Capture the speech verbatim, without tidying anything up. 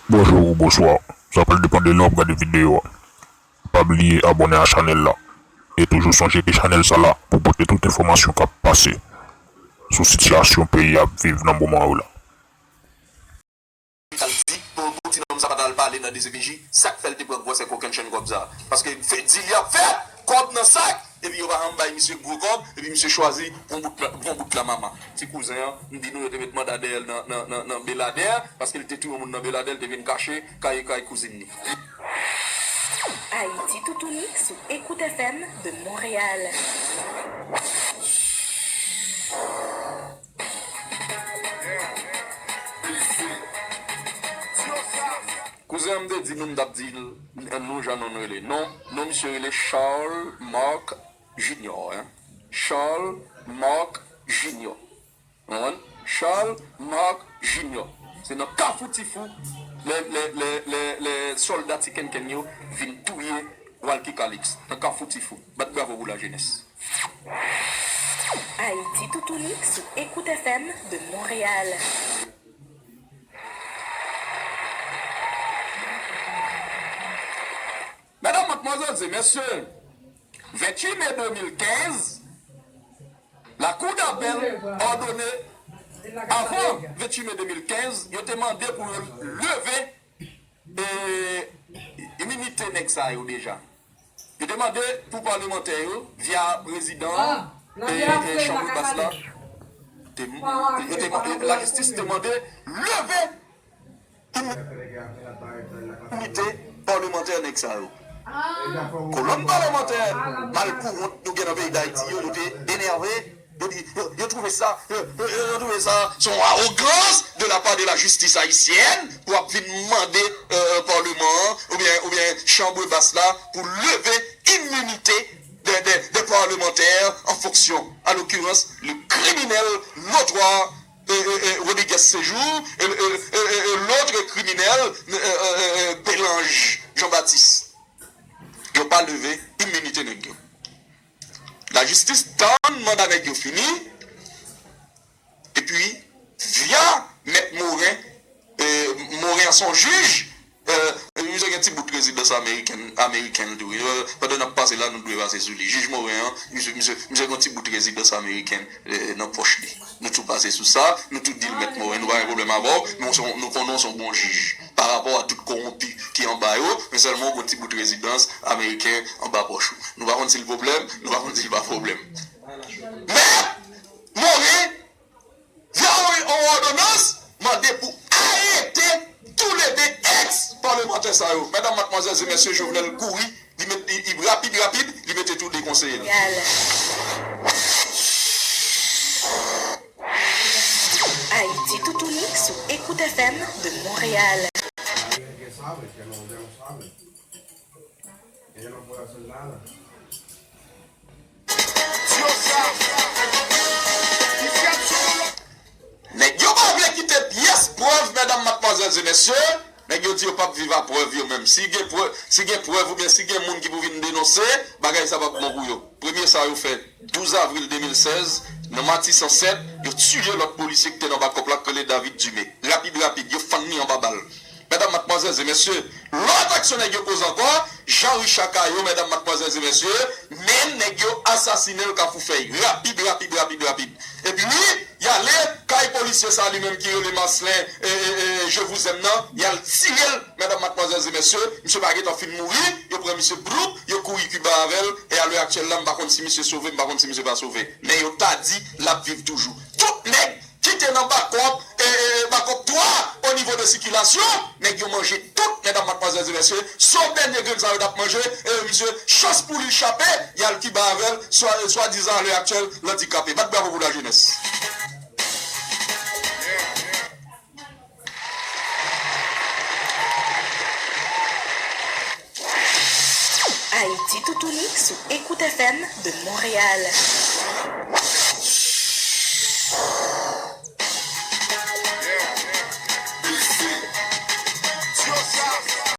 Bonjou ou bonswa. Sa pral depann de lè w ap gade videyo a. Pa bliye abòne a chanèl la. E toujou sonje ke chanèl sa la pou pote tout enfòmasyon k ap pase sou sitiyasyon peyi a ap viv nan moman yo la. Al di pou, pou ti nonm sa pa t al pale nan D C P J, sa k fè l te pran gwòsè kokennchenn kòb sa. Paske fè dil y ap fè, kòb nan sak, epi yo pa janm bay misye gwo kòb, epi misye chwazi pran bout la, pran bout la mama. Ti kouzen an, m di nou yo te met manda dèyè l nan, nan, nan, nan Beladè, paske l te touye yon moun nan Beladè, l te vin kache kay, kay kouzin li. Ayiti Toutouni sou Écoute F M de Montréal. Kouzen an m te di nou m t ap di l non jan non l rele. Non, non misye rele Charles Marc Junior, hein. Charles Marc Junior. Ou konprann? Charles Marc Junior. Se nan Kafou Tifou lè, lè, lè, lè, lè sòlda Ti Kenkenn yo vin touye Walky Calix nan Kafou Tifou. Bat bravo pou lajenès. Ayiti Toutouni sou Écoute F M de Montréal. Medam, madmwazèl e mesye, venntuit me de mil kenz, Lakou dapèl òdone, avan venntuit me de mil kenz, yo te mande pou yo leve e, iminite nèg sa yo deja. Yo te mande pou palmantè yo, via prezidan an, e, e chanm bas la, te, yo te, lajistis te mande leve iminite palmantè nèg sa yo. Kolòn palmantè malpouwont nou gen nan peyi Dayiti yo, yo te enève. Yo di, yo, yo twouve sa, yo, yo, yo twouve sa se yon awogans de la part de la justice haïtienne pou ap vin mande, euh, palman an oubyen, oubyen chanm bas la pou leve iminite des, des, des parlementaires en fonction, en l'occurrence le criminel notoire, euh, euh, euh, Rodriguez Séjour et, et, et, et, et l'autre criminel, euh, euh, euh, Belange Jean-Baptiste. Yo pa leve iminite nèg yo. Lajistis tann manda nèg yo fini, epi via mèt Morin, euh, Morin an se yon jij, euh, misye gen ti bout rezidans amerikèn, ameriken l tou wi. Euh, pandan n ap pase la, nou dwe pase sou li. Jij Morin an, misye, misye, misye gen yon ti bout rezidans ameriken, euh, nan pòch li. Nou tou pase sou sa, nou tou di l mèt Morin, nou pa gen pwoblèm avè w, men w se yon, nou konnen w se yon bon jij. Pa rapò a tout kowonpi ki anba yo, men sèlman w gen yon ti bout rezidans ameriken anba pòch ou. Nou pa konn si l pwoblèm, nou pa konn si l pa pwoblèm. Mèt Morin via yon, yon òdonans mande pou arete toulede èks palmantè sa yo. Medam, madmwazèl e mesye, Jovenel kouri, li met, li, li rapid, rapid, li mete tou de konseye l. Ayiti Toutouni sou Écoute F M de Montréal. Nèg yo pa vle kite pyès prèv, medam, madmwazèl e mesye. Nèg yo di yo p ap viv a prèv yo menm. Si gen prèv, si gen prèv oubyen si gen moun ki pou vin denonse, bagay sa p ap bon pou yo. Premye sa yo fè, douz avril de mil sèz, nan Matisan sèt, yo tiye lòt polisye ki te nan bakòp la, k rele David Dumé. Rapid, rapid, yo fann li anba bal. Medam, madmwazèl e mesye, lòt aksyon nèg yo poze ankò, Jean Richard Caillot, medam, madmwazèl e mesye, men nèg yo asasinen l Kafou Fèy. Rapid, rapid, rapid, rapid. Epi wi, y ale kay polisye sa li menm ki rele Marcelin, e, e, e, Je vous aime nan, y al tire l, medam, madmwazèl e mesye, misye pa gentan fin mouri, yo pran misye bloup, yo kouri Kiba avè l, e a lè aktyèl la, m pa konn si misye sove, m pa konn si misye pa sove. Men yo ta di l ap viv toujou. Tout nèg ki te nan bakòp, e, e, e, bakòp twa o nivo de sikilasyon, nèg yo manje tout, medam, madmwazèl e mesye, sof dènye grenn sa yo t ap manje, e, misye, chans pou li chape, y al Kiba avè l, swa, swadizan a lè aktyèl, l andikape. Bat bravo pou lajenès. Ayiti Toutouni sou Écoute F M de Montréal.